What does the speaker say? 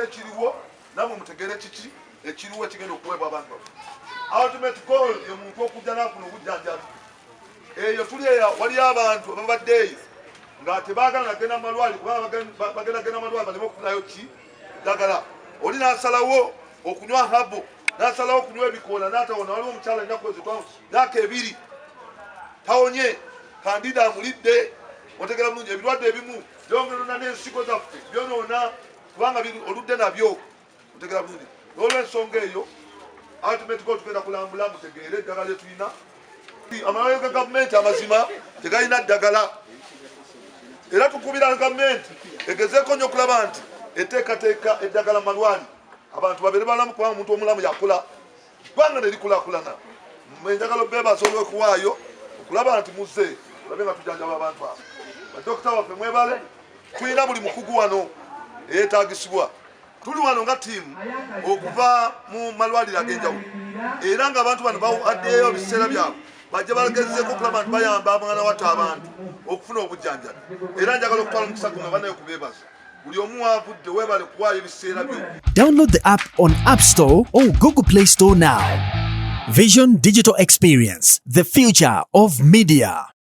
Ekiriwo namwe mutegeere kiki ekiriwo ekigenda okuweebwa abantu baffe. Ultimate goal ye muntu okujja n'afuna obujjanjabi. Eyo tuli eyo, waliyo abantu ababadde eyo nga tebaagala nagenda mu malwaliro, kubanga bagenda genda malwaliro baleme okufunayo ki ddagala. Oli n'asalawo okunywa habo, n'asalawo okunywa ebikoola n'atawona. Waliwo omukyala ennaku ezo myaka 2 tawonye, candida amulidde. Otegera bulungi, ebirwadde ebimu byonona n'ensigo zaffe, byonoona kubanga oludde nabyo. Otegera bulungi, n'olwensonga eyo ultimate goal tugenda kulambula mutegeere eddagala lyetulina. Amalwaliro ga gavumenti amazima tegalina ddagala, era tukubira gavumenti egezeeko nnyo okulaba nti eteekateeka eddagala mu malwaliro, abantu babeere balamu, kubanga omuntu omulamu yakula ggwanga ne likulaakulana. Enjagala obeebaza olw'okuwaayo okulaba nti muzze olabe nga tujjanjaba abantu abo. Badokita baffe mwebale, tulina buli mukugu wano eyeetaagisibwa. Tuli wano nga ttiimu okuva mu malwaliro ag'enjawulo, era ng'abantu bano bawaddeyo ebiseera byabwe bajja bagezeeko okulaba nti bayamba mwana wattu abantu okufuna obujjanjabi. Era njagala okutwala omukisa guno banaye okubeebaza buli omu waavudde. Weebale kuwaayo ebiseera byo. Download the app on App Store or Google Play Store now. Vision Digital Experience, the future of media.